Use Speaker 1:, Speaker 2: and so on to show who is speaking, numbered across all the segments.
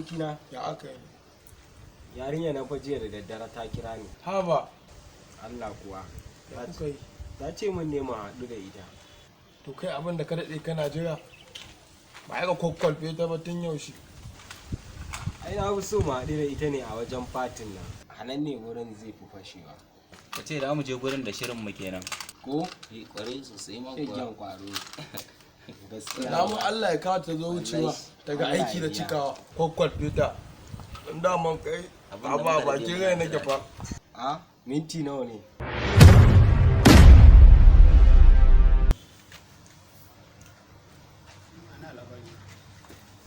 Speaker 1: Abokina.
Speaker 2: Ya aka yi?
Speaker 1: Yarinya na fa jiya da daddare ta kira ni.
Speaker 2: Haba.
Speaker 1: Allah kuwa.
Speaker 2: Ya kuka yi?
Speaker 1: Ta ce min ne mu haɗu da ita.
Speaker 2: To kai, abin da ka daɗe kana jira, ba ai ka kokkolfe ta ba tun yaushe?
Speaker 1: Ai na fi so mu haɗu da ita ne a wajen fatin nan. A nan ne wurin zai fi fashewa.
Speaker 3: Ka ce da mu je gurin da shirin mu kenan.
Speaker 1: Ko?
Speaker 3: Eh, kwarai sosai ma.
Speaker 1: Shegen kwaro. Gaskiya.
Speaker 2: Na mu Allah ya kawo ta zo wucewa daga
Speaker 1: Allah
Speaker 2: aiki da
Speaker 1: ya biya.
Speaker 2: cikawa, kokkolfe ta. Dan daman kai
Speaker 3: Abin da
Speaker 2: ba
Speaker 3: muka daɗe
Speaker 2: bakin rai
Speaker 3: muna
Speaker 2: nake
Speaker 3: jira.
Speaker 2: fa.
Speaker 1: A minti nawa ne?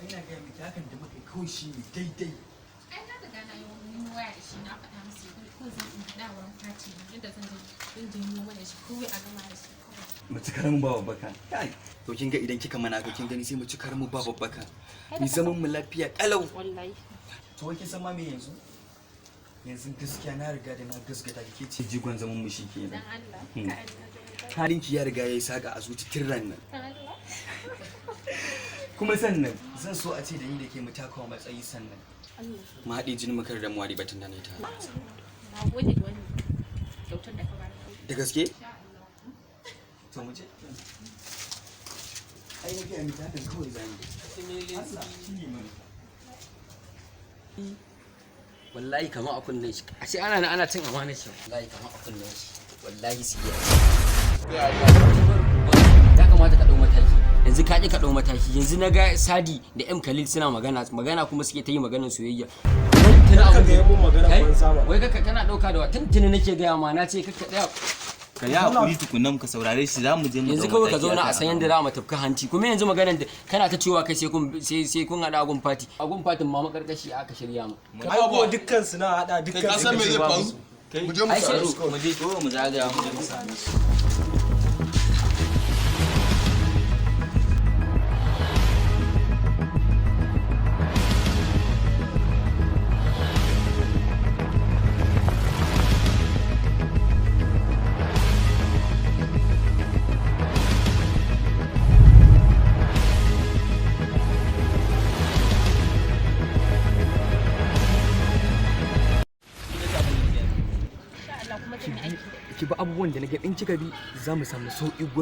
Speaker 4: Ina gaya miki, hakan da muka yi kawai shi ne daidai.
Speaker 5: Ai na riga na yi wani waya da shi, na faɗa masa ko zan in haɗa wurin fati yadda zan je zan janyo mana shi kawai, a gama da shi kawai.
Speaker 4: Mu ci karamin ba babbaka. Kai, to kin ga idan kika mana haka, kin gani, sai mu ci karamin ba babbaka, mu zaman mu lafiya kalau.
Speaker 5: Wallahi.
Speaker 4: To wai kin san ma me yanzu? Yanzu gaskiya na riga da na gasgata ki, ke ce jigon zaman mu shikenan.
Speaker 5: Dan Allah ka Allah.
Speaker 4: Halinki ya riga yayi saka a zuci tirran nan.
Speaker 5: Dan Allah.
Speaker 4: Kuma sannan zan so a ce da ni da ke mu takawa matsayi, sannan
Speaker 5: Allah.
Speaker 4: Mu haɗe jinin mu kar da mu wari batun da ne ta.
Speaker 5: Na gode da wannan kyautar da ka bani.
Speaker 4: Da gaske?
Speaker 5: Insha Allah.
Speaker 4: To mu je. Ai na gaya miki, hakan kawai zamu yi. Allah shine mana.
Speaker 6: Wallahi kamar a kunnen shi, ashe ana nan ana cin amanar shi. Wallahi kamar a kunnen shi, wallahi su iya. Ya kamata ka ɗau mataki yanzu, ka ƙi ka ɗau mataki. Yanzu na ga Sadi da M Khalil suna magana, magana kuma suke ta yi, maganar soyayya.
Speaker 1: Kar ka gaya mun maganar
Speaker 6: Kai,
Speaker 1: banza ba.
Speaker 6: wai kaka kana ɗauka da wa tuntuni nake gaya ma, na ce kaka tsaya.
Speaker 3: Ka yi hakuri tukunna ka saurare shi, za mu je mu
Speaker 6: Yanzu
Speaker 3: ɗau
Speaker 6: kawai ka
Speaker 3: mataki
Speaker 6: zauna a
Speaker 3: akan
Speaker 6: san yadda za mu tafka hanci. Kuma yanzu maganar da kana ta cewa kai sai kun haɗa agun fati, agun fatin ma makarkashi aka shirya mu.
Speaker 1: Ai ko dukkan su na haɗa
Speaker 2: Kai,
Speaker 1: dukkan
Speaker 2: ka
Speaker 1: su
Speaker 2: san me
Speaker 1: kace
Speaker 2: zai
Speaker 1: ba
Speaker 2: faru?
Speaker 1: musu.
Speaker 2: Mu je mu
Speaker 6: Ai,
Speaker 2: same
Speaker 6: sai-
Speaker 2: su kawai.
Speaker 3: Mu je ko mu zagaya, mu je mu same su.
Speaker 5: Insha Allah, kuma zan yi aiki da
Speaker 4: Ki bi abubuwan da na ga, in kika bi za mu samu sauƙi gurin.